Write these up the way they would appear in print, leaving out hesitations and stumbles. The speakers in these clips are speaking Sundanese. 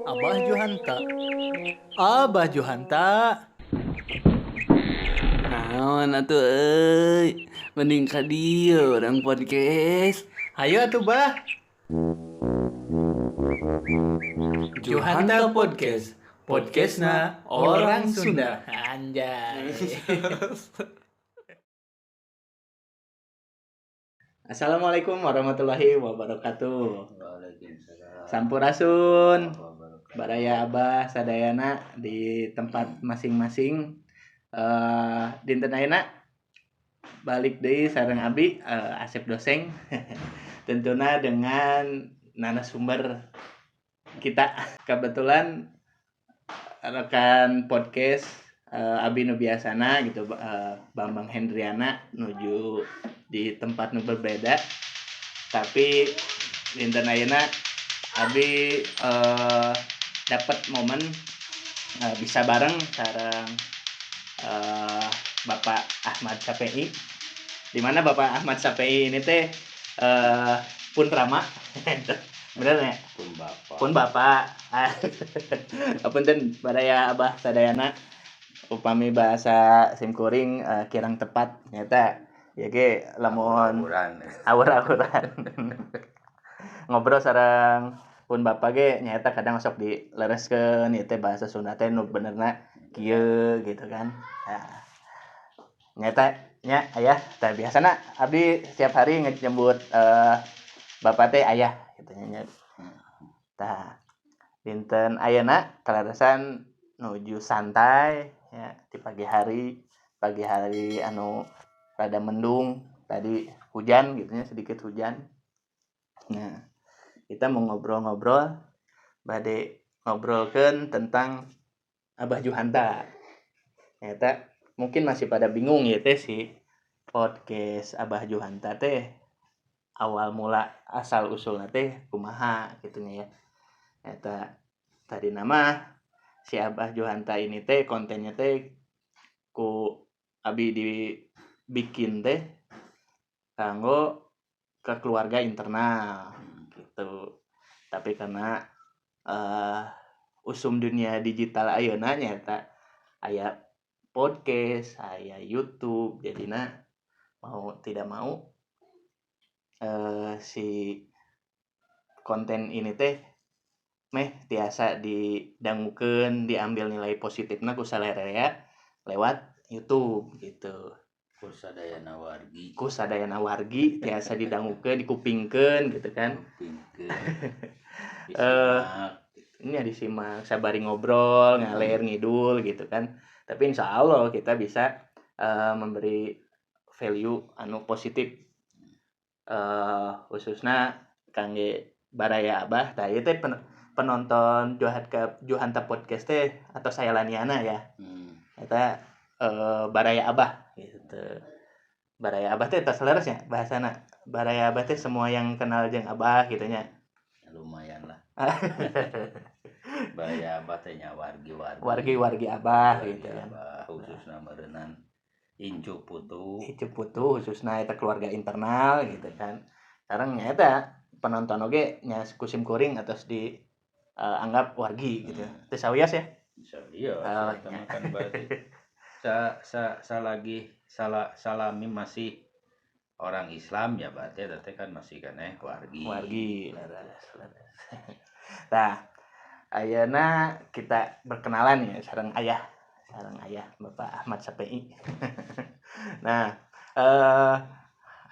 Abah Juhanta. Abah Juhanta. Naon atuh euy, mending ka dieu urang podcast. Hayu atuh Bah. Juhanta Podcast. Podcastna orang Sunda. Anjay. Assalamualaikum warahmatullahi wabarakatuh. Waalaikumsalam. Sampurasun. Baraya Abah sadayana di tempat masing-masing. Dinten ayeuna balik deui sareng abi Asep Doseng. Tentunya dengan narasumber kita. Kebetulan rekan podcast abi nu biasana gitu, Bambang Hendriana nuju di tempat nu berbeda. Tapi dinten ayeuna abi dapat momen bisa bareng sareng Bapak Ahmad Sapei. Di mana Bapak Ahmad Sapei ini teh pun rama. Bener ya? Pun bapak. Pun bapak. Apunten baraya Abah sadayana upami bahasa simkuring kirang tepat nyata ya ge lamun awur-awuran. Ngobrol sareng pun bapak ge nyata kadang sok dilereskeun ieu teh bahasa Sunda teh nu benerna kieu gitu kan. Nah, nyata nya ayah tah biasana abdi setiap hari ngejemput bapak teh ayah gitu nya. Tah dinten ayeuna kaleresan nuju santai ya di pagi hari anu rada mendung tadi hujan gitu nya, sedikit hujan. Nah, kita mau ngobrol-ngobrol bade ngobrolkeun tentang Abah Juhanta. Nyata mungkin masih pada bingung ya teh si podcast Abah Juhanta teh awal mula asal usulna teh kumaha gitu nya ya. Nyata tadi nama si Abah Juhanta ini teh kontennya teh ku abi dibikin teh kanggo ke keluarga internal gitu. Tapi karena usum dunia digital ayeuna nyata aya podcast, aya YouTube, jadina mau tidak mau si konten ini teh meh tiasa didangukeun, diambil nilai positifna ku salerrea lewat YouTube gitu. Ku sadayana wargi. Ku sadayana wargi tiasa didangukeun, dikupingkeun gitu kan. Kupingkeun. Disimak. Ini disimak sabari ngobrol, ngaler ngidul gitu kan. Tapi insya Allah kita bisa memberi value anu positif khususnya kangge baraya Abah. Tah ieu teh penonton Juhanta Podcast teh atau saya laniana ya. Eta baraya Abah gitu. Baraya Abah teh tos leres nya bahasana. Baraya Abah teh semua yang kenal jeung Abah gitu nya. Lumayan lah. Baraya Abah teh nya wargi-wargi. Wargi-wargi Abah wargi gitu. Abah khususna meureunan incu putu. Incu putu khususna eta keluarga internal gitu kan. Sareng nya eta penonton oge nya kusim kuring atos di anggap wargi gitu. Teu sawias ya? Sawias. Eta mah kan berarti sa lagi salami masih orang Islam ya berarti eta teh kan masih keneh wargi. Wargi, leres. Nah, ayeuna kita berkenalan ya sareng ayah Bapak Ahmad Sapei. Nah,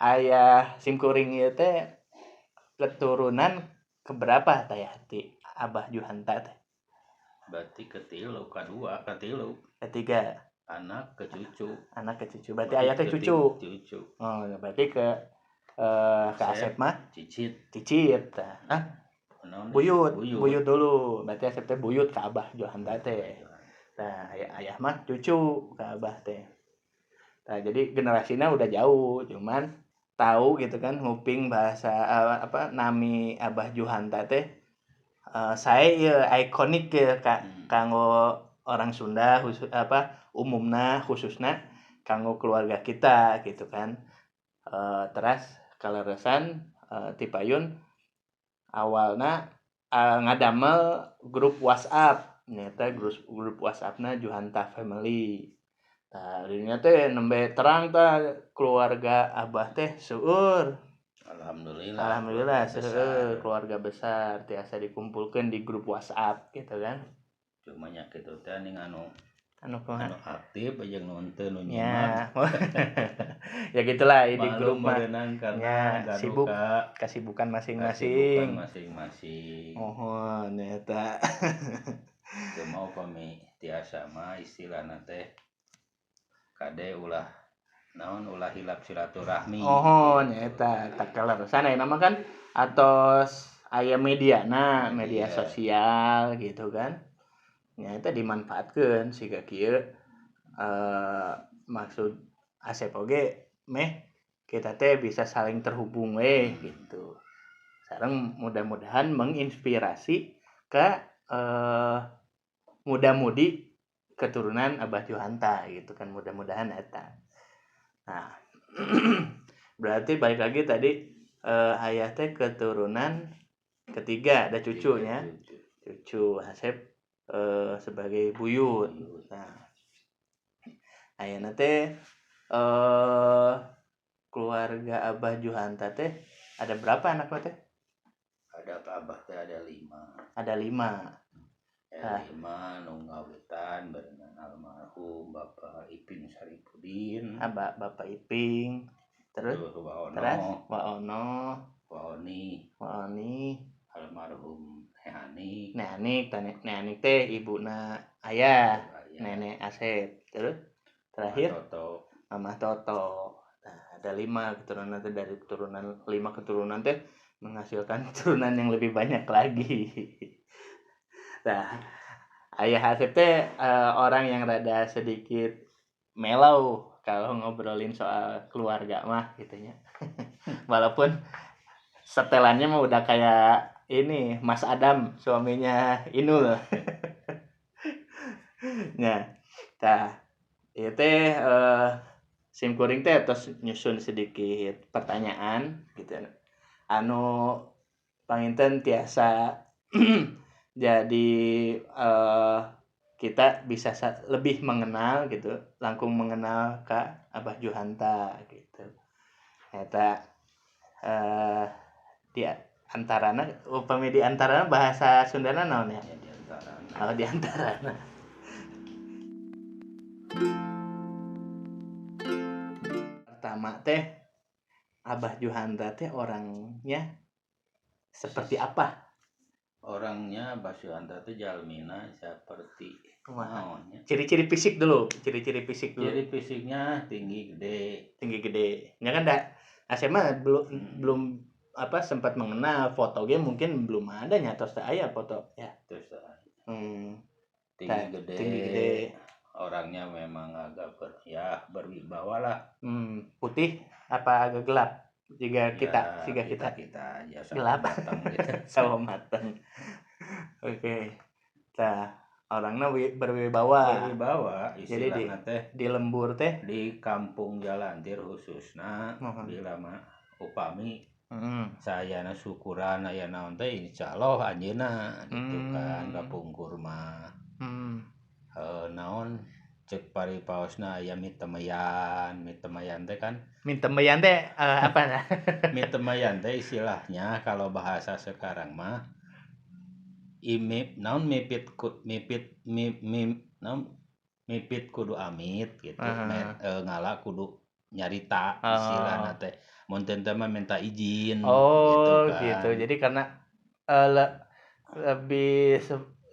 ayah simkuring ieu teh keturunan keberapa teh ya ti Abah Juhanta teh? Berarti ketilu, kadua, ketilu. Ketiga. Anak ke cucu. Anak ke cucu. Berarti ayah teh cucu. Cucu. Oh, berarti ke Asep mah cicit. Cicit. Hah? Buyut. Buyut dulu. Berarti Asep teh buyut ke Abah Juhanta teh. Nah, ayah mah cucu ke Abah teh. Nah, jadi generasinya udah jauh, cuman tahu gitu kan nguping bahasa apa nami Abah Juhanta teh saya ya ikonik ya kanggo orang Sunda khusus apa umumna khususna kanggo keluarga kita gitu kan. Teras kaleresan tipayun Awalna ngadamel grup WhatsApp, nyata grup grup WhatsAppna Juhanta Family. Tah, dinya teh nembe terang tah keluarga Abah teh seueur. Alhamdulillah. Alhamdulillah besar. Seueur keluarga besar tiasa dikumpulkan di grup WhatsApp gitu kan. Cuma nya kitu teh ning anu Anu kumaha? Anu aktif jeung nu henteu, nu nyimak. Ya. Ya gitulah di Maklum grup mah. Meureunan karena Ya, gaduh sibuk. ka Kesibukan kasibukan masing-masing. Masing-masing. Mohon eta. Cuma upami tiasa mah istilahna teh kade ulah naon, ulah hilap silaturahmi. Mohon eta tak kaleresan ayeuna mah kan atos aya media, nah media Media. Sosial gitu kan. Nya eta dimanfaatkeun siga kieu, maksud Asep oge meh kita teh bisa saling terhubung we gitu. Sareng mudah-mudahan menginspirasi ke muda-mudi keturunan Abah Juhanta gitu kan, mudah-mudahan eta. Nah, berarti balik lagi tadi, ayah teh keturunan ketiga, ada cucunya. Cucu. Cucu Asep sebagai buyut. Nah, ayeuna teh keluarga Abah Juhanta teh ada berapa anak teh? Ada Abah teh ada 5. Ada 5. Ya, Ah. 5 nu ngawitan barengan almarhum Bapak Iping Saripudin. Abah Bapak Iping. Terus Terus Wa Ono, terus Wa Ono, Wa Oni, Wa Oni, almarhum Nehani. Neanik, Neanik teh ibuna ayah, Ayah. nenek Asep. Terus terakhir Toto. Mama Toto. Nah, ada 5 keturunan teh, dari keturunan 5 keturunan teh menghasilkan keturunan yang lebih banyak lagi. Nah, ayah Asep teh orang yang rada sedikit mellow kalau ngobrolin soal keluarga mah gitu nya. Walaupun setelannya mah udah kayak ini Mas Adam suaminya Inul. Nah, tah ieu teh sim kuring teh tos nyusun sedikit pertanyaan gitu anu panginten tiasa jadi kita bisa lebih mengenal gitu, langkung mengenal ka Abah Juhanta gitu. Eta di antarana, upami di antarana bahasa Sundana naon ya? Ya, di antarana. Oh, di antarana. Pertama teh Abah Juhanta teh orangnya seperti apa? Orangnya Abah Juhanta teh jalmina seperti Kumaha? naonnya? Ciri-ciri fisik dulu, ciri-ciri fisik dulu. Ciri fisiknya tinggi gede. Tinggi gede. Ya kan da Asep mah belum belum apa sempat mengenal foto ge mungkin belum ada nya, tos teu aya foto ya. Terus tinggi Tah, gede. Tinggi gede. Orangnya memang agak ya berwibawa lah. Putih apa agak gelap? Jika kita, Ya, jika kita, kita ya sama Gelap. matang gitu. Sama matang. Oke. Tah, orangnya berwibawa. Berwibawa Jadi istilahna teh di lembur teh di kampung Jalantir khususna Mohon. bila mah upami sayana syukuran aya naon teh insyaallah anjeunna gitu kan kapungkur mah. Naon cek paripaosna aya mitemayan, mitemayan teh kan Mitemayan teh apa nah? Mitemayan teh istilahnya kalau bahasa sekarang mah imip naon mipit ku, mipit mi, mi, naon mipit kudu amit gitu. Ngala kudu nyarita istilahna teh mun teu mah minta izin Oh, gitu kan. gitu. Jadi karena lebih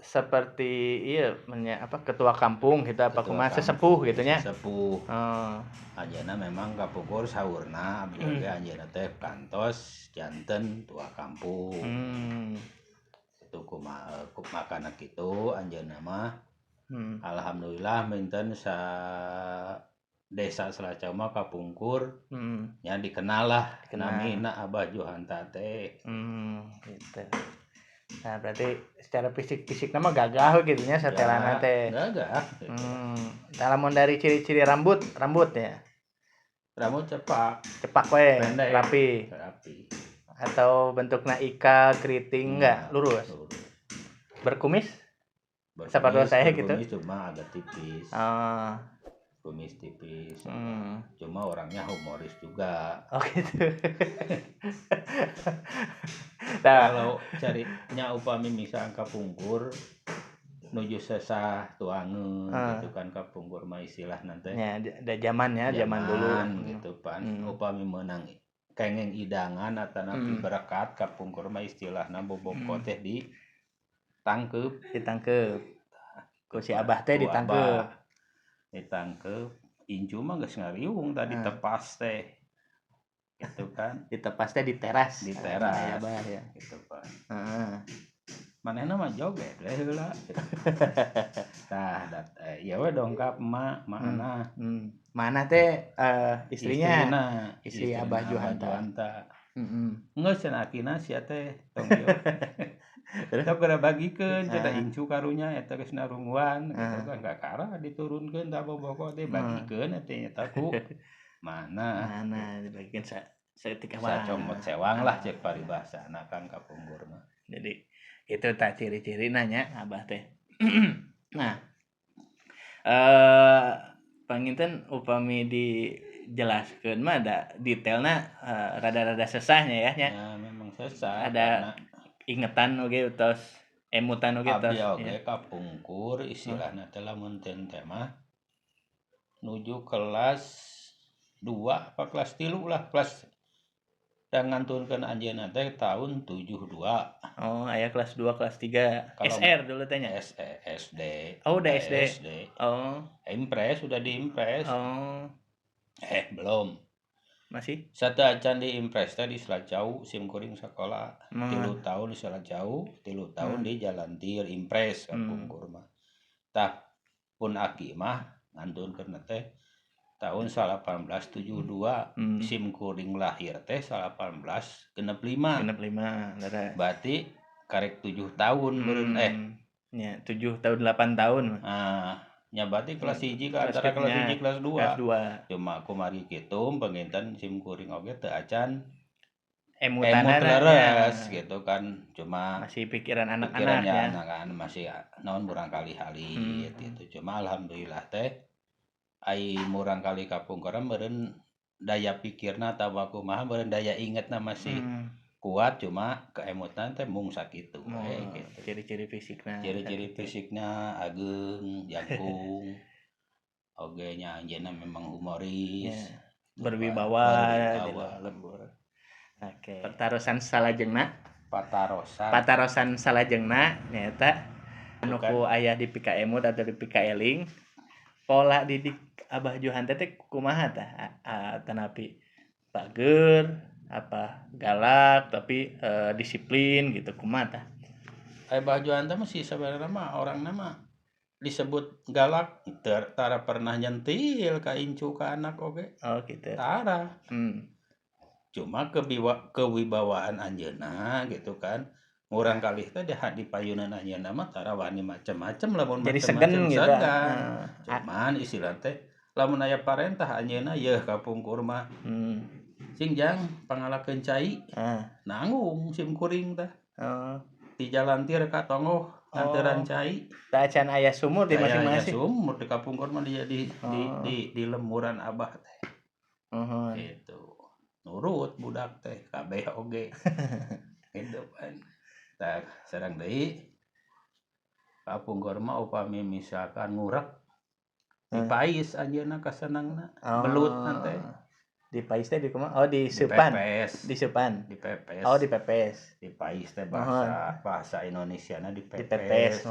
seperti iya apa ketua kampung gitu apa Ketua kumaha kampung, sesepuh gitu nya. Sesepuh. Oh. Anjeunna memang kapungkur saurna abdi oge anjeunna teh kantos janten tua kampung. Itu kumaha makana kitu anjeunna mah alhamdulillah minten sa desa Selacau mah kapungkur nya dikenal lah Dikenal. namina Abah Juhanta teh. Gitu. Nah, berarti secara fisik-fisik nama gagah gitu nya setelana Ya, teh. gagah gitu. Lamun dari ciri-ciri rambut, rambutnya Rambut cepak, cepak we, Pendek. rapi. Rapi. Atau bentuknya ikal, keriting enggak? Lurus. Lurus. Berkumis? Berkumis, Seperti saya gitu. Berkumis cuma agak tipis. Oh. Kumis tipis. Cuma orangnya humoris juga. Oh gitu. Nah, kalau carinya upami misal kapungkur nuju sesah tuangeun gitu kan, kapungkur mah istilah nanti. Ya, ada zamannya, zaman dulu gitu pan. Upami menang kengeng idangan atanapi berkat kapungkur mah istilahna boboko teh ditangkeup. Ditangkeup. Ku si Abah teh ditangkeup. Ditangkeup. Incu mah geus ngariung tadi tepas teh. Gitu kan. Ditepas teh di teras. Di teras. Ya, Abah ya. Gitu pan. Manehna mah joget we heula. Tah, ieu we dongkap emak, mana. Mana teh istrinya? Istri Abah Juhanta. Geus cenah akina sia teh tong ieu. Terus geura bagikeun cenah incu karunya eta geus narungguan gitu kan, kakara diturunkeun tah boboko teh bagikeun eta nya ku mana. Mana dibagikeun saeutik mah. Sacomot sewang lah cek paribasana kan kapungkur mah. Jadi itu tak ciri-ciri nanya Abah teh. Nah, panginten upami dijelaskeun mah ada detailna rada-rada sesahnya ya nya. Ya memang sesah. Ada ingetan oge tos emutan oge tos. Abdi oge kapungkur istilahna teh lamun teh mah nuju kelas 2 apa kelas 3 lah, kelas dan ngantunkeun anjeunna teh tahun 72. Oh, aya kelas 2, kelas 3. Kalau SR dulu teh nya. SD. Oh, udah SD. SD. Oh. Impres, udah diimpres. Oh. Belum. Masih? Satu acan diimpres teh di Selacau, sim kuring sekolah. 3 tahun di Selacau, 3 tahun di Jalantir impres kapungkur mah. Tah pun aki mah ngantunkeun teh tahun 1872. Sim kuring lahir teh 1865. 65, leres. Berarti karek 7 tahun meureun Ya, 7 tahun 8 tahun. Ah, nya berarti kelas 1 ke antara kelas 1 kelas 2. Kelas 2. Cuma kumari kitu panginten sim kuring oge teu acan emutanana emut leres gitu kan, cuma masih pikiran anak-anak pikirannya ya. Anak-anak masih naon murangkali halit gitu. Cuma alhamdulillah teh ai murangkali kapungkur meureun daya pikirna atawa kumaha meureun daya ingetna masih kuat, cuma keemutan teh mung sakitu gitu. Ciri-ciri fisikna. Ciri-ciri fisikna ageung, jangkung. Oge nya anjeunna memang humoris. Ya. Berwibawa, berwibawa lembur. Oke. Patarosan salajengna. Patarosan. Patarosan salajengna nyaeta anu ku aya di pikaemut atau di pikaeling. Pola didik Abah Juhanta teh kumaha tah? Tanapi bager apa galak tapi disiplin gitu kumaha tah? Abah Juhanta mah sih sebenarnya mah orangna mah disebut galak tara pernah nyentil ka incu ka anak oge. Oh gitu. Tara. Cuma kewibawaan anjeunna gitu kan. Murang kali teh di payunan anjeunna mah tara wani macem-macem lamun jadi macem-macem segen gitu. Segan. Cuman istilah teh lamun aya parentah anjeunna yeuh kapungkur mah. Sing jang pangalakeun cai. Nanggung sim kuring tah. Di Jalantir ka tonggoh nganteran cai. Tah acan aya sumur di masing-masing. Aya sumur di kapungkur mah di lemuran Abah teh. Gitu. Nurut budak teh kabeh oge. Gitu kan. Tah sareng deui kapungkur mah upami misalkan ngurek dipais anjeunna kasenangna. Belut teh. Dipais teh di kumaha? Oh, di seupan. Di seupan. Dipepes. Oh, dipepes. Dipais teh bahasa bahasa Indonesiana dipepes. Dipepes.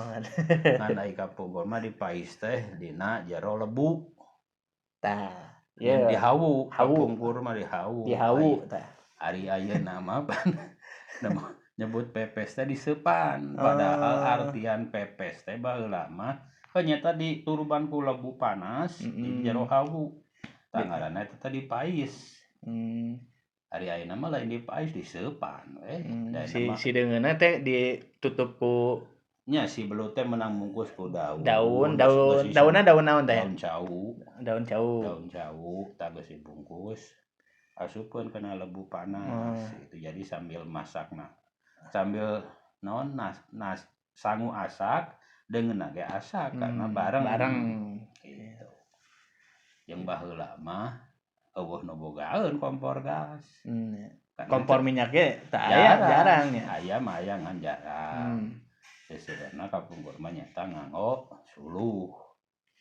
Ngan ai kapungkur mah dipais teh dina jero lebu. Tah. Yeah. Dihawu, kapungkur mah dihawu. Dihawu tah. Ari ayeuna mah pan nyebut pepes teh diseupan, padahal artian pepes teh baheula mah nyata di turban ku lebu panas di jero hawu. Tah ngaranna eta teh dipais. Ari ayeuna mah lain dipais, diseupan we. Si deungeunna teh ditutup ku nya si belut teh menang mungkus ku daun. Daun, daun, daunna daun naon teh? Daun cau. Daun cau. Daun cau tah geus dibungkus. Asupkeun kana lebu panas gitu. Jadi sambil masakna sambil naon nas, nas sangu asak deungeunna ge asak karena bareng bareng gitu. Jeung baheula mah eueuh nu bogaeun kompor gas. Karena Kompor minyak ge teu aya, jarang ya. Aya mah aya ngan jarang. Seseurna kapungkur mah nyata nganggo suluh.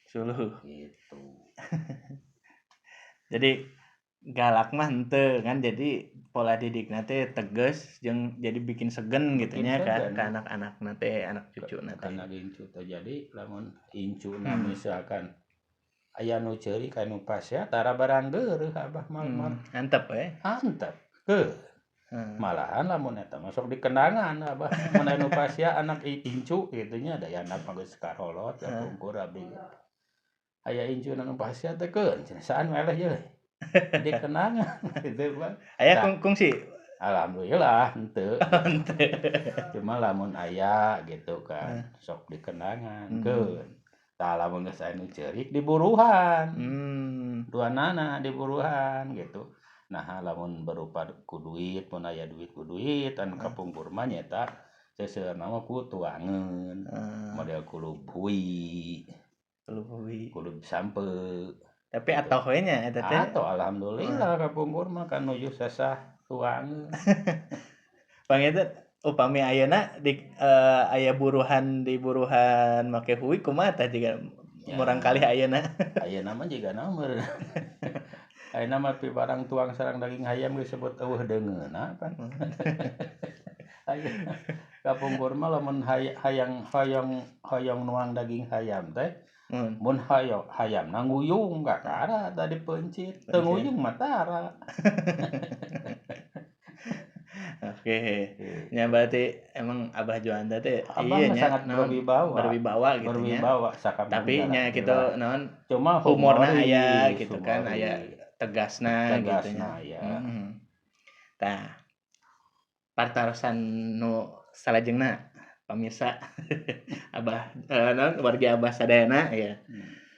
Suluh. Gitu. Jadi galak mah henteu kan, jadi pola didikna teh tegas jeung jadi bikin segen gitu nya ka anak-anakna teh, anak cucuna teh. Kana incu teh jadi lamun incuna misalkan aya nu ceurik anu pasea tara barang geureuh abah mah. Antep we. Antep. Heuh. Malahan lamun eta masuk di kendangan abah mun anu pasea anak incu kitu nya da anak mah geus karolot kapungkur abdi. Aya incu anu pasea teh keun cenah saan weleh ye. Di kenangan gitu Bang. Aya kungsi. Alhamdulillah henteu. Henteu. Cuma lamun aya gitu kan sok di kenangan keun. Tah lamun geus anu ceurik diburuhan. Duanana diburuhan gitu. Nah lamun berupa ku duit mun aya duit ku duit anu kapungkur mah nyaeta seuseurna mah ku tuangeun. Model kulub hui. Kulub hui. Kulub sampeu. Tapi atoh we nya eta teh. Atoh alhamdulillah kapungkur mah kan nuju sesah tuangeun. Pangetan upami ayeuna di aya buruhan di buruhan make hui kumaha tah jiga murang kalih ayeuna. Ayeuna mah jiga naon meureun. Ayeuna mah pi barang tuang sareng daging hayam disebut eueuh deungeunna pan. Ayeuna kapungkur mah lamun hayang hoyong nuang daging hayam teh mun hayamna nguyung kakara tadi peuncit teu nguyung mah tara. Oke. Nya berarti emang Abah Juanda teh iya nya sangat berwibawa. Berwibawa gitu nya. Berwibawa tapi nya kitu naon cuma humorna aya gitu kan, aya tegasna gitu nya. Tah. Partarosan nu salajengna pamirsa Abah naon warga Abah sadayana ya.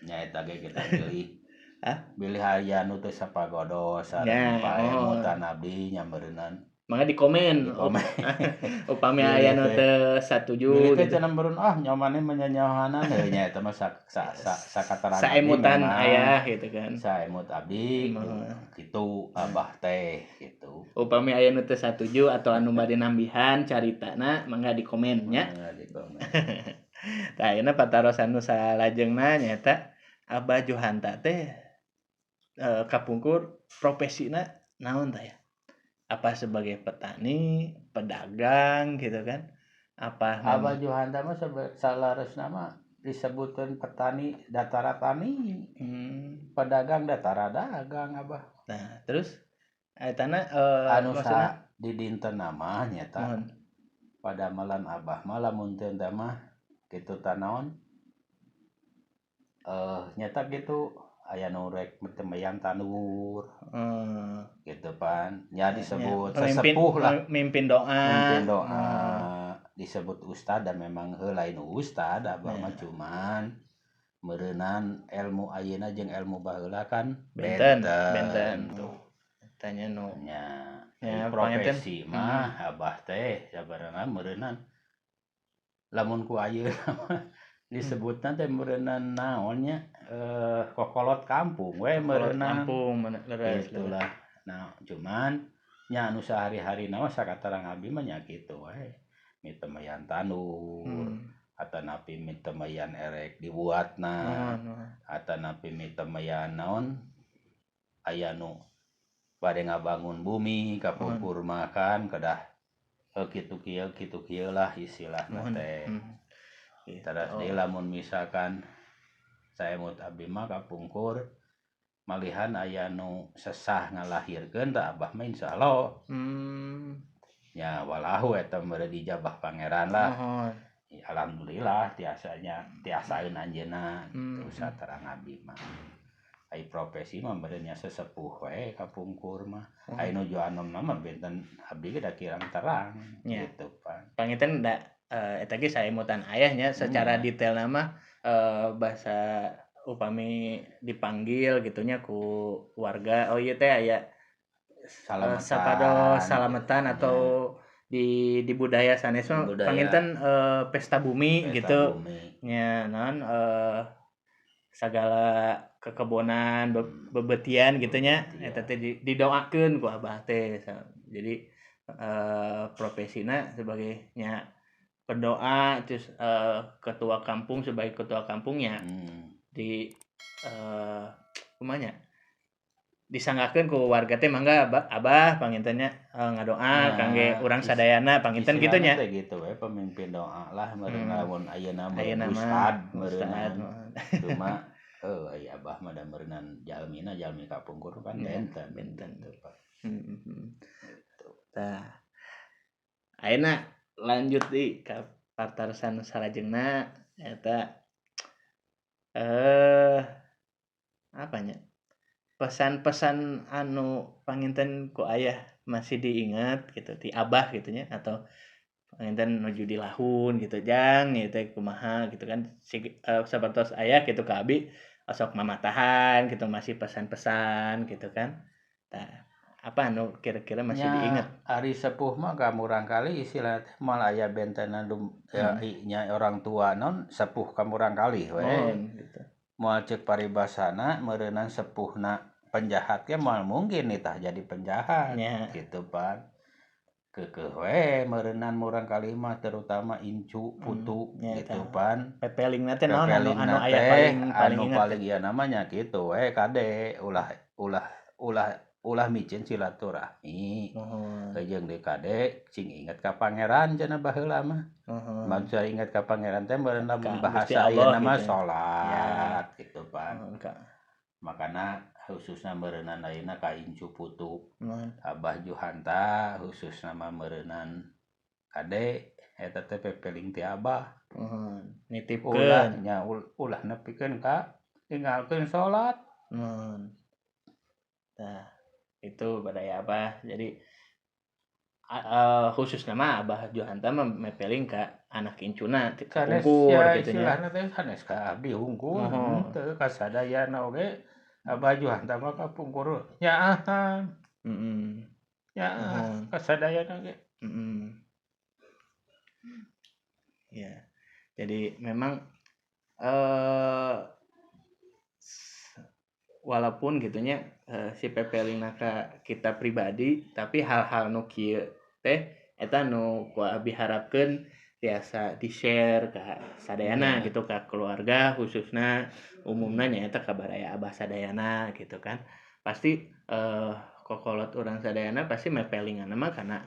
Nya eta ge kita pilih. Bilih aya nu teu sapagodos sareng paemutan abdi nya meureunnan. Mangga di komen. Upami aya nu teu satuju gitu. Teh cenah meureun ah nyomane menyanyahanan heuh nya eta mah sakataran saemutan aya gitu kan. Saemut abdi kitu Abah teh gitu. Upami aya nu teu satuju atau anu bade nambihan caritana mangga di komen nya. Mangga di komen. Tah ayeuna patarosan nu salajengna nyaeta Abah Juhanta teh kapungkur profesina naon tah ya? Apa sebagai petani, pedagang gitu kan? Apa Abah Juhanta mah salaresna mah disebutkeun petani datara tani. Pedagang datara dagang Abah. Nah, terus etana anu sa di dinten mah nyata. Padamelan Abah mah lamun teu mah kitu tanaon nyata gitu aya nu rek temeyan tanur gitu pan nya disebut sesepuh lah, mimpin doa, mimpin doa disebut ustad dan memang heuh lain ustad Abah mah cuman meureunan ilmu ayeuna jeung ilmu baheula kan benten tuh tanya nu nya profesi mah Abah teh sabarana meureunan lamun ku ayeuna mah disebutna teh meureunnan naon nya kokolot kampung we meureunnan kampung leres itulah. Nah cuman nya anu sehari-hari mah sakatarang abdi mah nya kitu we mitemayan tanur atanapi mitemayan erek dibuatna atanapi mitemayan naon aya nu bade ngabangun bumi kapungkur mah kan kedah kitu kieu lah istilahna teh. Terus deui lamun misalkan saemut abdi mah kapungkur malihan aya nu sesah ngalahirkeun tah Abah mah insyaallah. Nya walahu eta meureun dijabah pangeran lah. Alhamdulillah tiasanya tiasaeun anjeunna kitu saterang abdi mah. Ai profesi mah meureun nya sesepuh we kapungkur mah. Ai nuju anomna mah benten abdi ge da kirang terang gitu pan. Panginten da eta ge saemutan ayahnya secara detail nama bahasa upami dipanggil gitunya ku warga oh ieu teh aya Salamatan. Sapados salamatan atau di budaya sanes mah panginten pesta bumi. Pesta gitu. Bumi. Nya naon, segala kekebonan, bebetian gitu nya, eta teh didoakeun ku abah teh. Jadi profesina sebagai nya pendoa, terus ketua kampung, sebagai ketua kampungnya di kumaha nya, disanggakeun ku warga teh, mangga abah panginten nya ngadoa Nah, kangge urang sadayana panginten kitu nya. Istilahna teh gitu we, pemimpin doa lah meureun, lamun ayeuna mah Ayeuna mah ustad ustad, meureunnan. Cuma aya abah mah da meureunnan jalmina jalmi kapungkur kan benten. Benten. Gitu, Pak. Tah. Ayeuna lanjut di ka patarosan salajengna, eta apa nya, pesan-pesan anu panginten ku ayah masih diingat gitu ti abah gitu nya, atau panginten nuju dilahun gitu, jang ieu teh kumaha gitu kan, si sapertos ayah gitu ka abi osok mamatahan gitu, masih pesan-pesan gitu kan. Tah, apa anu kira-kira masih Nya, diingat? Ari sepuh mah ka murangkali istilah teh moal aya bentenan ya, nya orang tua non sepuh ka murangkali we. Oh, gitu. Moal ceuk paribasana meureunnan sepuhna penjahat ge moal mungkin tah jadi penjahat. Gitu pan. Keukeuh we meureunnan murangkali mah, terutama incu putu gitu pan. Pepelingna teh naon Pepelingna anu aya teh paling anu ingat? Paling ieu namanya gitu we, kade ulah ulah ulah ulah micin silaturahmi. Jeung deui kade cing inget ka pangeran cenah baheula mah. Maksud inget ka pangeran teh meureun lamun Ka bahasa Gusti Allah ayeuna mah gitu. Salat gitu pan. Mohon, Kak. Makana khususna meureunnan ayeuna ka incu putu. Abah Juhanta khususna mah meureunnan kade eta teh pepeling ti abah. Mohon. Nitipkeun. Ulah nya, ulah nepikeun ka tinggalkeun salat. Mohon. Tah, itu budaya abah. Jadi khusus nama Abah Juhanta mah mepeling ka anak incuna ti Sanes kapungkur ya, gitu nya. Istilahna teh sanes ka abdi hungkul, Mohon. teu ka sadayana oge Abah Juhanta mah kapungkur nyaahan. Nyaah Mohon. ka sadayana ge. Ya. Jadi memang walaupun gitunya si pepelingna ka kita pribadi, tapi hal-hal nu kieu teh eta nu ku abi harapkeun tiasa di-share ka sadayana gitu, ka keluarga khususna, umumna nyaeta ka baraya abah sadayana gitu kan. Pasti kokolot urang sadayana pasti mepelingan mah karena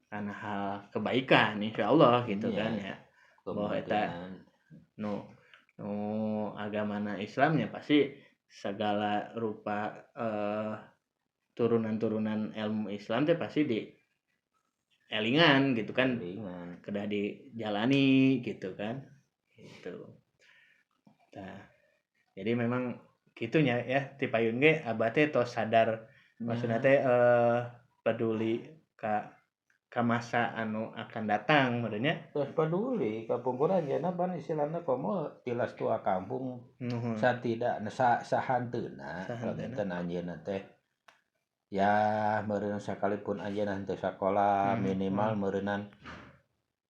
hal kebaikan insyaallah gitu kan ya. Bahwa eta Kemungkinan. nu agamana Islamnya pasti segala rupa turunan-turunan ilmu Islam teh pasti di elingan gitu kan. Elingan. Kedah dijalani gitu kan. Gitu. Nah, jadi memang gitunya ya ti payun ge abah teh tos sadar, maksudna teh peduli ka masa anu akan datang maksudnya. Terus peduli kapungkur anjeunna pan istilahna komo tilas tua kampung. Nuhun. Satidak sahanteuna. Sahanteuna. Panginten anjeunna teh ya meureun sakalipun anjeunna teu sakola, minimal meureunan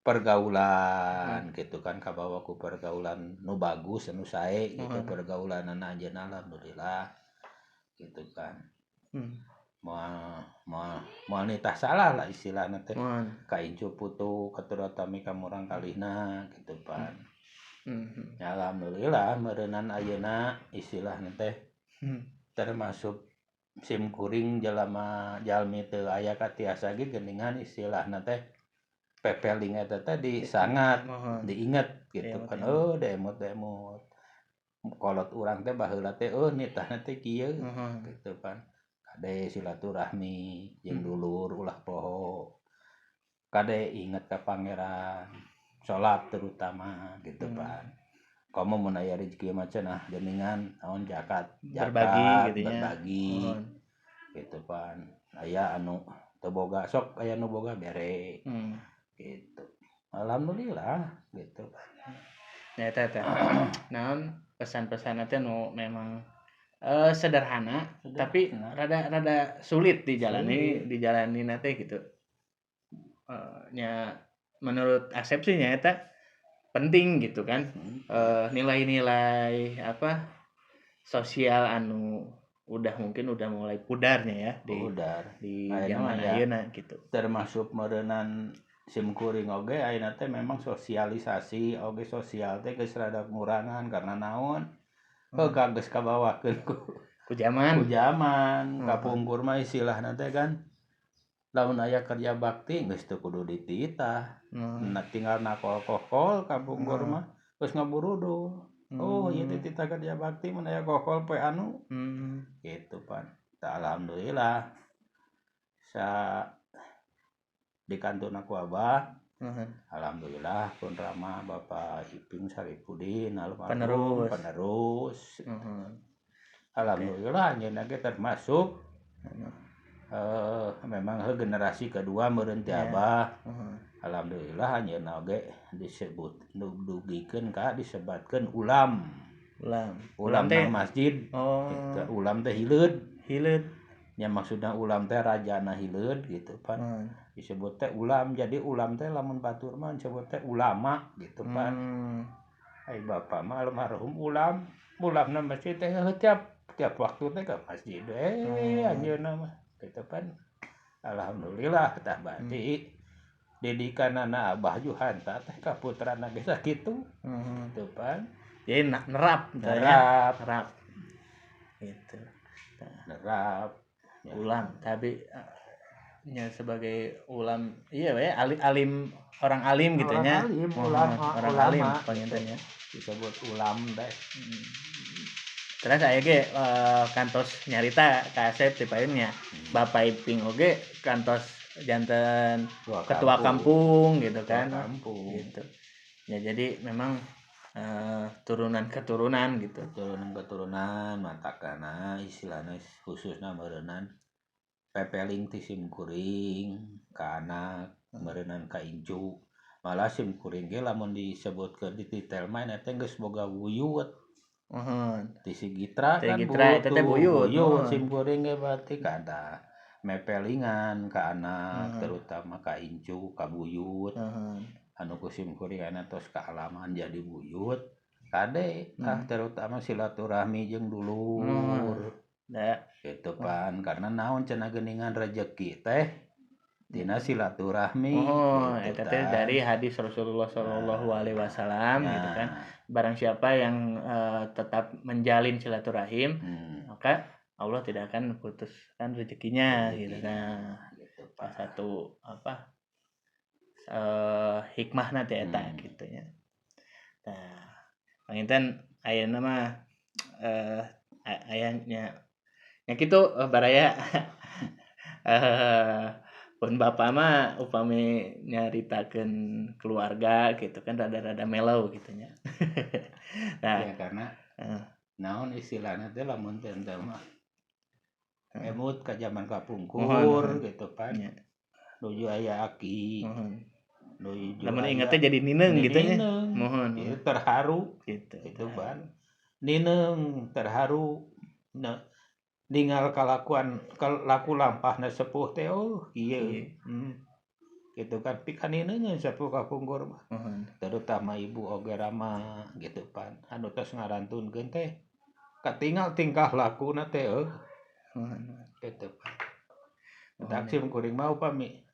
pergaulan gitu kan, kabawa ku pergaulan nu bagus nu sae gitu, pergaulanana anjeunna alhamdulillah gitu kan. Moal moal moal nitah salah lah istilahna teh. Mohon. Ka incu putu katurutami ka murangkalihna gitu pan. Ya, alhamdulillah meureunan ayeuna istilahna teh termasuk sim kuring jalama jalmi teu aya katiasa ge geuningan istilahna teh pepeling eta teh disangat diinget gitu Diemut, kan. emut. Oh, demut demut kolot urang teh baheula teh oh nitahna teh kieu gitu kan, kade silaturahmi jeung dulur ulah poho, kade inget ka pangeran, salat terutama gitu pan. Komo mun aya rezeki mah cenah geuningan naon zakat, zakat Berbagi gitu nya. Berbagi gitu pan, aya anu teu boga sok aya nu boga bere gitu, alhamdulillah gitu. Nah, eta teh. Naon pesan-pesan teh nu memang Sederhana, tapi rada sulit dijalani, dijalani nanti gitu. Nya menurut Asep sih nyata penting gitu kan. Nilai-nilai apa sosial anu udah mungkin udah mulai pudarnya ya di pudar di zaman ayeuna gitu. Termasuk meureunan simkuring oge ayeuna teh memang sosialisasi oge sosial teh geus rada ngurangan karena naon? Heuh geus kabawakeun ku zaman. Ku zaman kapungkur mah istilahna teh kan lamun aya kerja bakti geus teu kudu dititah. Nah, tinggal nakol-kokol kapungkur mah geus ngaburudul. Oh, ieu teh titah kerja bakti mun aya kokol poe anu. Gitu pan. Tah alhamdulillah sa di kantun aku abah. Alhamdulillah pun ramah Bapak Iping Saripudin almarhum penerus. Alhamdulillah anjeunna ge termasuk memang generasi kedua meureun ti abah. Alhamdulillah anjeunna oge disebut dugikeun ka disebatkeun ulam. Ulam teh masjid. Oh. Gitu. Ulam teh hileud. Hileud. Ya maksudna ulam teh rajana hileud gitu pan. Disebut teh ulam, jadi ulam teh lamun batur mah disebut teh ulama gitu pan. Ai bapak mah almarhum ulam, ulamna masjid teh tiap waktu teh ke masjid anjeunna mah gitu pan. Alhamdulillah tah berarti didikanana Abah Juhanta teh ka putrana ge sakitu. Gitu pan. Jadi nerap gitu. Nerap ya. Ulam tapi nya sebagai ulam iya we alim orang alim gitu nya. Orang alim pangintennya disebut ulam teh. Terus aya ge kantos nyarita ka Asep ti payunnya. Bapak Iping oge kantos janten ketua kampung gitu kan. Kampung. Gitu. Ya jadi memang turunan keturunan gitu. Turunan keturunan matakana istilahna khususna meureunnan pepeling ti simkuring ka anak meureunnan ka incu. Malah simkuring ge lamun disebutkeun di titel mah eta geus boga buyut. Ti si Gitra kan eta teh buyut. Simkuring ge berarti kada mepelingan ka anak terutama ka incu ka buyut. Anu ku simkuring aya tos kaalaman jadi buyut kade terutama silaturahmi jeung dulur. Gitu pan karena naon cenah geuningan rejeki teh tina silaturahmi. Gitu, eta teh dari hadis Rasulullah sallallahu alaihi wasallam gitu kan. Barang siapa yang tetap menjalin silaturahim maka Allah tidak akan putuskan rezekinya gitu kan. Gitu, satu apa hikmahna teh eta kitu nya. Nah, panginten ayeuna mah aya nya nya kitu baraya pun bapak mah upami nyaritakeun keluarga gitu kan rada-rada mellow gitu nya. Nah, ya karena naon istilahna teh lamun teh mah emut ka zaman kapungkur gitu kan. Nuju aya aki. Nuju lamun inget teh jadi nineung gitu nya. Mohon. Itu terharu gitu. Itu ban. Nineung terharu. Nah, ningal kalakuan laku lampahna sepuh teh oh ieu. Gitu kan pikan nineung sepuh kapungkur mah. Terutama ibu oge rama gitu pan. Anu tos ngarantunkeun teh katingal tingkah lakuna teh eueuh. Gitu pan. Tak simkuring mah upami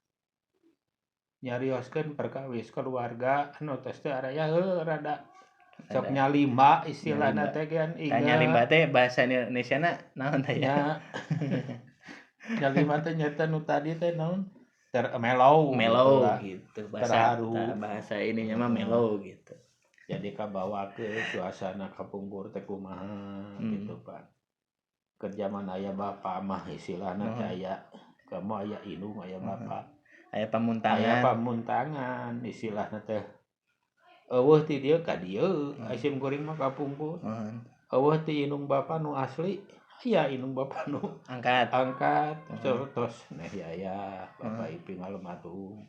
nyarioskeun perkawis keluarga anu tos teh araya heuh rada sok nyalimba istilahna teh kan ingat. Nyalimba teh bahasa Indonesiana naon teh ya? Nyalimba teh nyata nu tadi teh naon? Mellow gitu. Bahasa terharu. Bahasa ininya mah mellow gitu. Jadi kabawa ke suasana kapungkur teh kumaha gitu Pak. Keur zaman aya bapak mah istilahna teh aya kamu aya indung aya bapak. Aya pamuntangan. Aya pamuntangan istilahna teh eueuh ti dieu ka dieu, sim kuring mah kapungkur. Eueuh ti indung bapa nu asli, aya indung bapa nu angkat. Tos neh yaya Bapak Iping almarhum.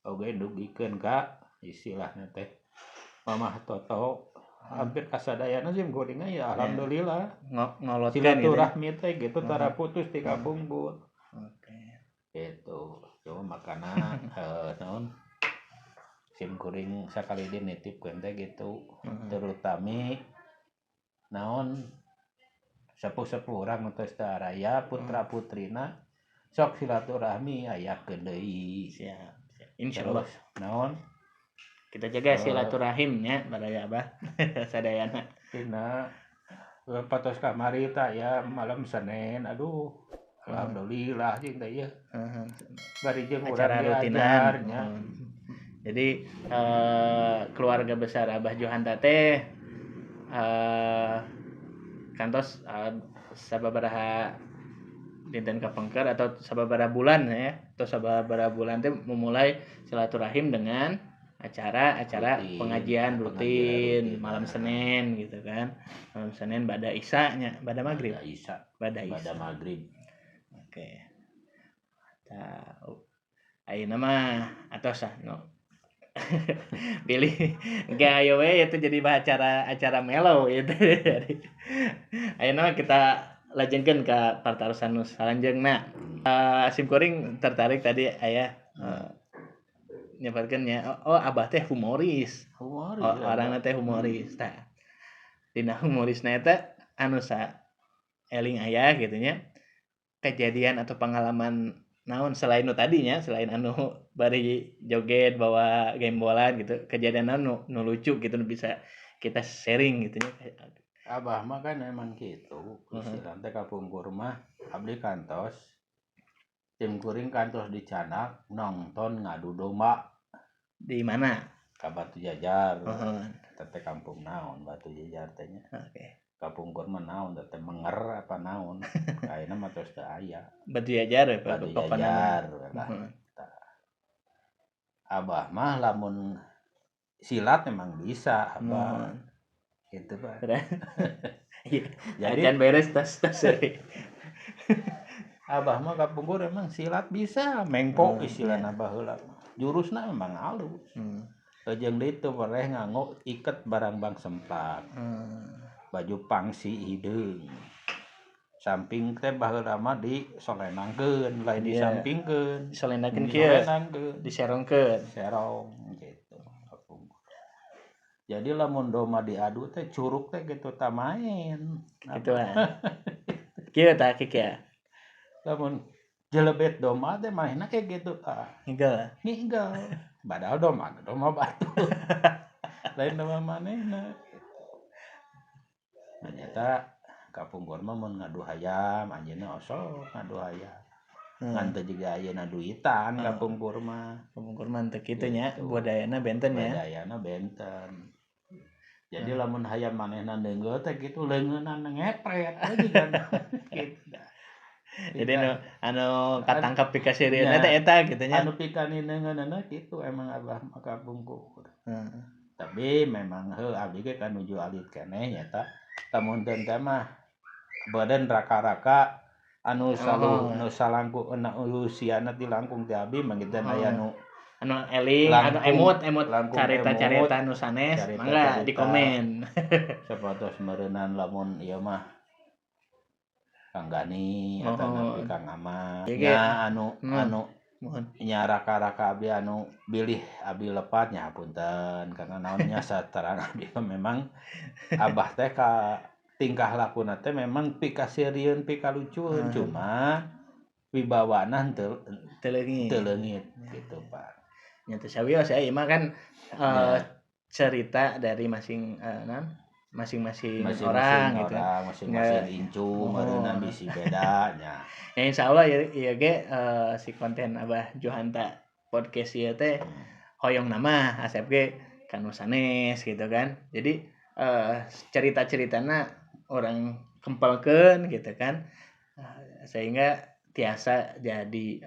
Oge dugikeun ka istilahna teh Mamah Toto. Hampir kasadayana sim kuringna ya alhamdulillah. Ngolotkeun gitu. Silaturahmi teh gitu tara putus ti kapungkur. Oke. Gitu. Cuma makana naon sim kuring sakali deui nitipkeun teh gitu. Terutami naon sepuh-sepuh urang tos teu araya putra-putrina sok silaturahmi ayakeun deui. Siap, siap. Insyaallah. Terus naon kita jaga silaturahimnya baraya Abah sadayana. Dina patos kamari tah ya malam Senin aduh alhamdulillah jeung teh ieu. Bari jeung urang acara rutinan. diajar nya. Jadi keluarga besar Abah Johanta teh kantos sababaraha dinten kapengker atau sababaraha bulan ya, atau sababaraha bulan teh memulai silaturahim dengan acara-acara Rutin, pengajian pengajian rutin rutin. Malam Senin gitu kan. Malam Senin bada isya nya, bada maghrib. Bada isya. Bada isya. Bada maghrib. Oke. Tah, ayeuna mah atos ah no. Pilih engke ayo we itu jadi acara mellow gitu. Jadi ayeuna mah kita lajengkeun ka partarosan nu salanjeungna. Sim kuring tertarik tadi aya nyebatkeun nya, oh Abah teh humoris. Humoris. Oh, orangna teh humoris. Tah. Dina humorisna eta anu sa eling aya gitu nya. Kejadian atau pengalaman naon selain nu tadinya, selain anu bari joget bawa gembolan gitu, kejadian naon nu lucu gitu nu bisa kita sharing gitu nya. Abah mah kan emang gitu, istilahna teh kapungkur mah abdi kantos tim kuring kantos dicanak nonton ngadu domba. Di mana? Ka Batu Jajar. Eta teh kampung naon Batu Jajar teh nya. Oke. Kapungkur mah naon teh menger apa naon. Ayeuna mah tos teu aya. Batu Jajar ya, Batu pokona mah. Jajar lah. Abah mah lamun silat memang bisa Abah. Gitu Pak. Iya. Jadi acan beres tas tas. Abah mah kapungkur emang silat bisa, mengpo istilahna baheula. Jurusna memang halus. Jeung deui teu pereh nganggo iket barang bang semplak. Baju pangsi hideung. Samping teh baheula mah disolenangkeun, lain disampingkeun. Disolenangkeun kieu. Disolenangkeun. Diserongkeun. Serong gitu. Jadi lamun domba diadu teh curug teh gitu ta main. Gitu ah. Kieu tah kieu. Lamun jelebet domba teh mainna kayak gitu tah. Ngigel. Ngigel. Padahal domba domba batu. Lain domba manehna. Ternyata kapungkur mah mun ngadu hayam anjeunna osok ngadu hayam. Ngan teu jiga ayeuna duitan kapungkur mah. Kapungkur mah teu kitu nya, budayana benten ya. Budayana benten. Jadi lamun hayam manehna neunggeuh teh kitu leungeunna ngepret we jiga gitu. Jadi anu katangkap pikasirieuna teh eta kitu nya. Anu pikanineungeunna kitu emang Abah mah kapungkur. Tapi memang heuh abdi ge kan nuju alit keneh nyata. Lamun teu teh mah badan raka-raka anu salu nu salangku usiana ti langkung ti abdi mah kitu aya nu anu eling anu emut emut carita-carita anu sanes mangga di komen. Sapatos meureunnan lamun ieu mah Kang Gani atau napi Kang Ahmad nya anu anu nya raka-raka abdi anu bilih abdi lepat nya hapunten karena naonnya saterang abdi memang Abah teh ka tingkah lakuna teh memang pikasirieun pikalucueun cuma wibawana teu leungit gitu Pak. Nya teu sawios ya ieu mah kan cerita dari masing masing-masing orang gitu. Masing-masing incu meureunna bisi beda nya. Ya insyaallah ieu ge si konten Abah Johanta podcast ieu teh hoyong nama Asep ge kanu sanes gitu kan. Jadi cerita-ceritana orang kempelkeun gitu kan. Sehingga tiasa jadi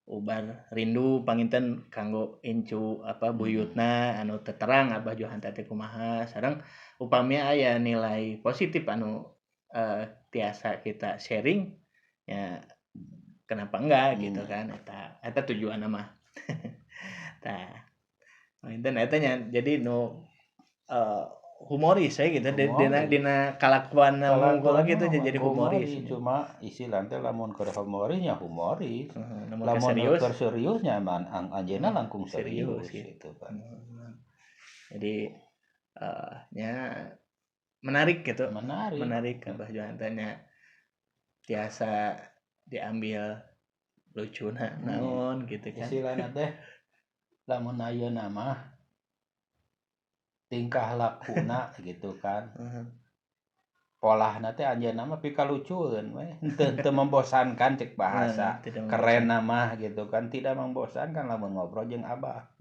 ubar rindu panginten kanggo incu apa buyutna anu teterang Abah Johanta teh kumaha sareng upami aya nilai positif anu tiasa kita sharing ya kenapa enggak gitu kan eta eta tujuanna mah. Tah panginten eta nya jadi nu Humoris ya gitu dina Humoris. Dina kalakuan Kalakuan gitu mah jadi humoris. Cuma istilah teh lamun keur humorisnya humoris. Heeh, lamun keur lamun serius keur seriusnya man anjeunna langkung serius, serius, gitu. Gitu kan. Jadi nya menarik gitu. Menarik. Menarik Abah Juhanta nya, tiasa diambil lucuna naon gitu kan. Istilahna teh lamun ayeuna mah tingkah lakuna gitu kan. Polahna teh anjeunna mah pikalucueun we, henteu henteu membosankan cek bahasa. Nah, tidak. Keren mah gitu kan, tidak membosankan lamun ngobrol jeung Abah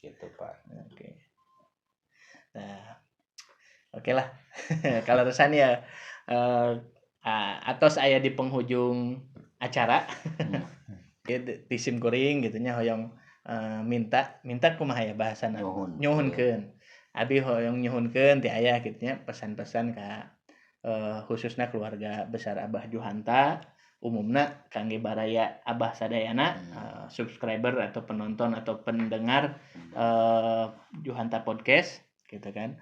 gitu, Pak. Oke. Nah, oke lah. Kalau resan ya atos aya di penghujung acara. Ya, di sim kuring gitu nya hoyong minta minta kumaha ya bahasana? Nyuhun. Nyuhunkeun. Abi hoyong nyuhunkeun ti ayah gitu nya pesan-pesan ka khususnya keluarga besar Abah Juhanta, umumna kangge baraya Abah sadayana, subscriber atau penonton atau pendengar Juhanta Podcast gitu kan,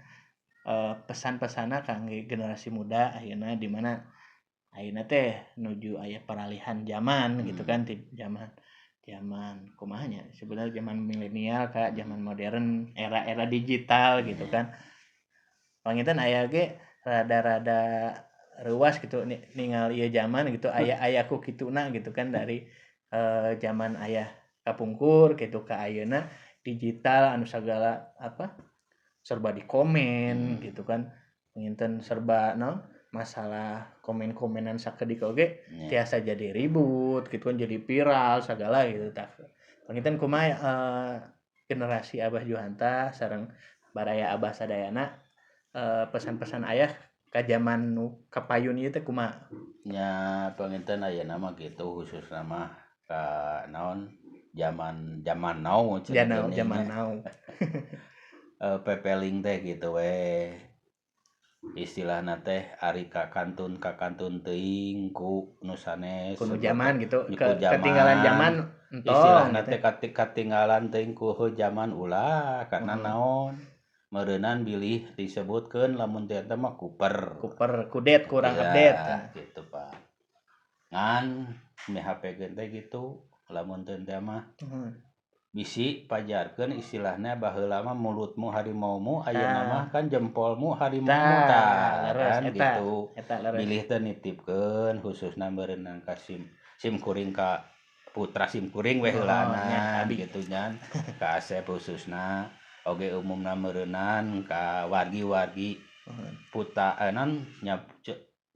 pesan-pesanna kangge generasi muda ayeuna, di mana ayeuna teh nuju aya peralihan zaman gitu kan, ti zaman zaman kumaha nya sebenarnya, zaman milenial ka zaman modern, era-era digital gitu kan. Panginten aya ge rada-rada reuas gitu ningali ieu zaman gitu, aya aya ku kituna gitu kan, dari zaman ayah kapungkur gitu ka ayeuna digital anu sagala apa serba di komen gitu kan. Panginten serba naon, masalah komen-komenan sakedik oge tiasa jadi ribut gitu kan, jadi viral segala gitu. Tah, panginten kumaha generasi Abah Juhanta sareng baraya Abah sadayana, pesan-pesan ayah ka zaman nu kapayun ieu teh kumaha? Nya panginten ayeuna mah gitu, khususna mah ka naon, zaman zaman now cenah. Zaman geuning zaman nya. Now. Pepeling teh gitu we, istilahna teh ari kakantun teuing ku nu sanes. Kuno zaman gitu. Ku zaman. Ketinggalan zaman entong Istilahna gitu. Teh katinggalan teuing ku zaman ulah, karena naon, meureunan bilih disebutkeun lamun teh eta mah kuper. Kuper, kudet, kurang Ya, update. gitu, Pak. Ngan mihapekeun teh gitu, lamun teu teh mah bisi pajarkeun istilahna baheula mah mulutmu harimaumu, ayeuna mah kan jempolmu harimaumu. Tah, Tah, leres, kan eta. gitu. Eta leres. Bilih teh nitipkeun khususna meureunang ka sim sim kuring, ka putra sim kuring we Oh, heulana nya, abi. gitu nya, ka Asep khususna, oge umumna meureunnan ka wargi-wargi puta non nya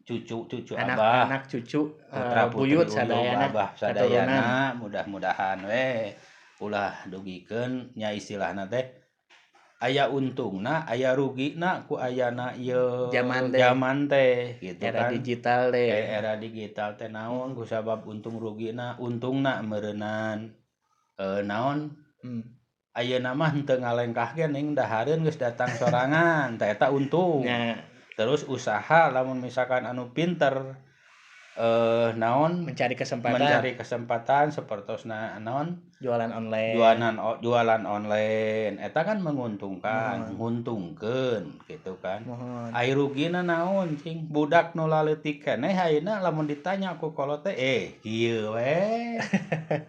cucu-cucu anak abah, anak cucu, putra putri, buyut uyuh sadayana, abah keturunan. sadayana, mudah-mudahan we ulah dugikeun nya istilahna teh aya untungna aya rugina ku ayana ieu zaman teh. Zaman teh gitu era kan. Digital deh. Era digital teh naon ku sabab untung rugina, untungna meureunan naon, ayeuna mah henteu ngalengkah ge ning dahareun geus datang sorangan, tah eta untung. Terus usaha lamun misalkan anu pinter naon, mencari kesempatan, mencari kesempatan sepertosna naon, jualan online. Jualan online eta kan menguntungkan, nguntungkeun gitu kan. Muhun. Ai rugina naon cing, budak nu laletik keneh ayeuna lamun ditanya ku kolot teh kieu we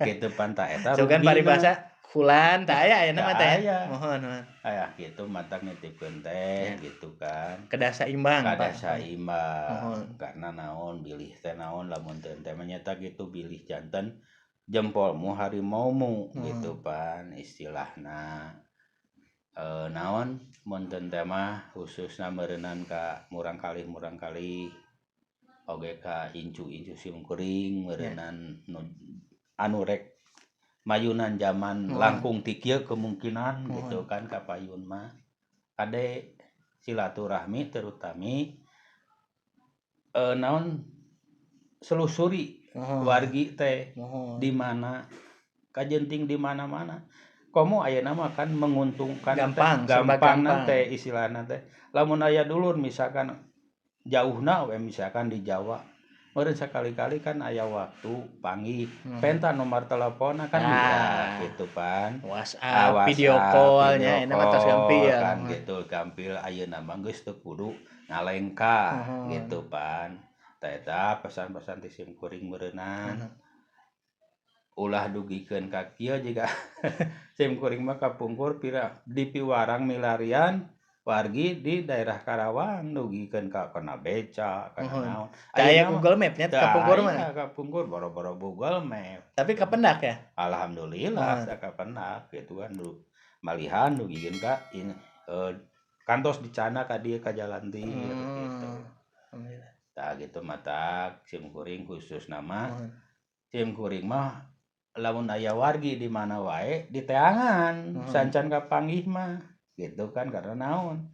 gitu pan, tah eta So kan rugina. Paribasa kulan tah aya ayeuna mah teh. Teu aya. Muhun, muhun. Aya gitu matak nitipkeun teh gitu kan. Kedah saimbang, Kada Pak. saimbang. Muhun. Karena naon, bilih teh naon, lamun teh teh mah nyata gitu bilih janten jempolmu harimaumu gitu pan istilahna. Naon mun teu teh mah khususna meureunan ka murangkalih-murangkalih oge ka incu-incu sim kuring meureunan nu anu rek mayunan zaman langkung ti kieu kemungkinan gitu kan kapayun mah, kade silaturahmi terutami naon, selusuri wargi teh di mana kajenting, di mana-mana komo ayeuna mah kan menguntungkan teh, Gampang, serba gampang gampang. Teh istilahna teh lamun aya dulur misalkan jauhna we, misalkan di Jawa, Meureun sakali-kali kan aya waktu panggih penta nomor teleponna kan Nah. ya gitu pan. WhatsApp, Ah, WhatsApp, video call-nya video ini mah tos gampil call kan gitu gampil ayeuna mah geus teu kudu ngalengkah gitu pan. Tah eta pesan-pesan ti sim kuring meureunan. Ulah dugikeun ka kieu jiga sim kuring mah kapungkur pira dipiwarang milarian wargi di daerah Karawang dugikeun ka kana beca kana naon. Teu aya Ayeuna mah Google Map nya teu kapungkur mah. aya kapungkur boro-boro Google Map. Tapi kapendak ya? Alhamdulillah kapendak gitu kan du malihan dugikeun ka in, kantos dicana ka dieu ka jalan ti gitu. Alhamdulillah. Tah gitu matak sim kuring khususna mah sim kuring mah lamun aya wargi di mana wae diteangan sancan kapanggih mah gitu kan karena naon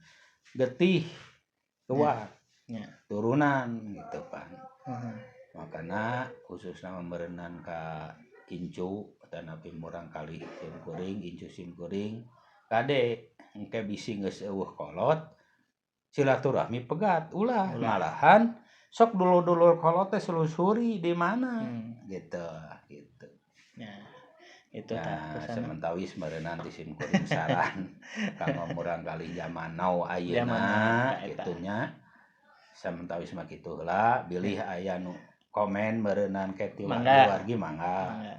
getih kuat turunan gitu pan. Makana khususna meureunan ka incu tanapi murang kali sim kuring incu sim kuring kade engke bisi geus eueuh kolot silaturahmi pegat ulah. Malahan sok dulur-dulur kolot teh selusuri di mana gitu gitu. Ya, itu tah Nah, pesan. Sementawis meureunnan ti sim kuring saran kanggo murang kali zaman now Zaman ayeuna now, eta. Kitu nya. Samentawis mah kitu heula bilih aya nu komen meureunnan ke ti Mangga. Wargi mangga. Mangga.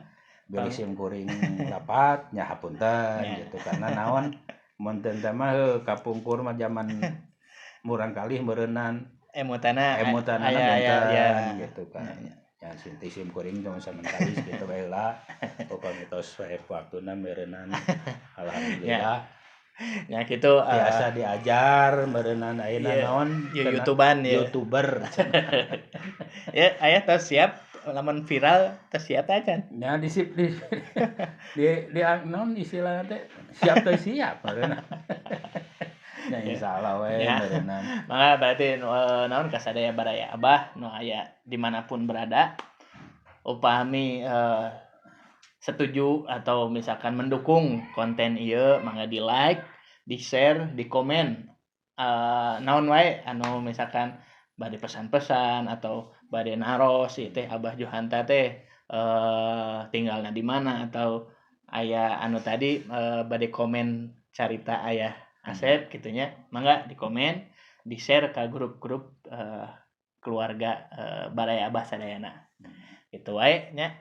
Bilih sim kuring lepat nya hapunten gitu karena naon mun teu teh mah heuh kapungkur mah zaman murang kali meureunnan Emutana emutanana aya aya benten ya. Gitu kan. Ya sinti sim kuring cuma samentawis gitu bae lah. Upami tos wae waktuna meureunnan alhamdulillah. Ya gitu Biasa diajar meureunnan ayeuna naon Ya, kena YouTubean ya. YouTuber. Ya aya tos siap lamun viral tos siap aja. Ya di sip di naon istilahna teh siap teh siap meureunnan. Ya insyaallah we meureunnan. Maka berarti naon kasadaya baraya Abah nu aya dimanapun berada upami setuju atau misalkan mendukung konten ieu mangga di like, di share, di komen. Naon wae anu misalkan bade pesan-pesan atau bade naros ieu teh Abah Juhanta teh tinggalna di mana atau aya anu tadi bade komen carita ayah Asep gitunya mangga di komen, di share ke grup-grup keluarga baraya Abah sadayana. Itu wae nya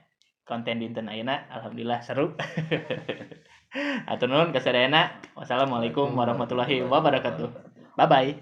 konten dinten ayeuna alhamdulillah seru. Hatur nuhun ka sadayana. Wassalamualaikum warahmatullahi wabarakatuh. Bye bye.